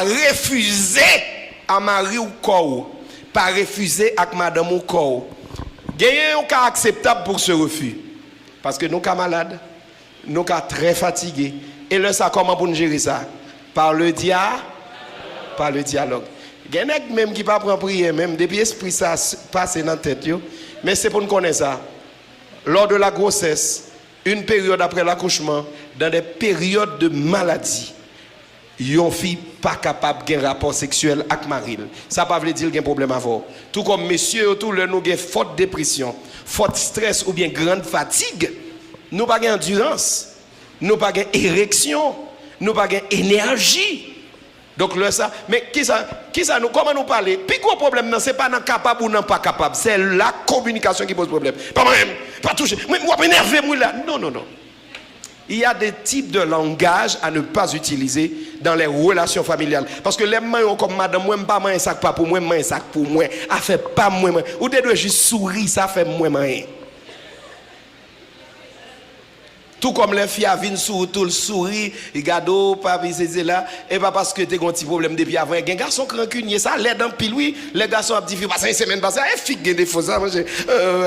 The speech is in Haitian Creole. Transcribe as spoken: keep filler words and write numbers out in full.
Refize a mari w kò w. Pa refize ak madanm ou kò w. Genyen yon ka akseptab pou se refi. Paske nou ka malad, nou ka trè fatige. E lè sa, kòman pou n jere sa? Par le dia, par le dialogue. Gen nèg menm ki pa pran priyè menm, depi espri sa s- pase nan tèt yo. Men se pou n konnen sa. Lors de la grossesse, une période après l'accouchement, dans des périodes de maladie, yon fi pa kapab gen rapò seksyèl ak mari l. Sa pa vle di l gen pwoblèm avè w. Tou kòm mesye yo tou, lè nou gen fòt depresyon, fòt strès oubyen grand fatig, nou pa gen andirans, nou pa gen ereksyon, nou pa gen enèji. Donk lè sa, men kisa, kisa nou, kòman nou pale? Pi gwo pwoblèm nan, se pa nan kapab ou nan pa kapab. Se la kominikasyon ki poze pwoblèm. Pa mwen, pa touche. Mwen, w ap enève m, wi la. Non, non, non. Il y a des types de langage à ne pas utiliser dans les relations familiales. Paske lè m manyen w kòm madanm mwen, m pa manyen sa k pa pou mwen, m manyen sa k pou mwen. Afè pa m mwen, mwen. Ou te dwe jis souri, sa fè m mwen manyen. Tou kòm lè fi a vin sou ou tou, l souri, li gade w, papi, sesi, sela, e pa paske te gen yon ti pwoblèm depi avan. Gen gason k rankinye, sa lèd anpil, wi. Lè gason ap di fi, pase yon semèn pase, e fi k gen defo sa, monchè. Euh,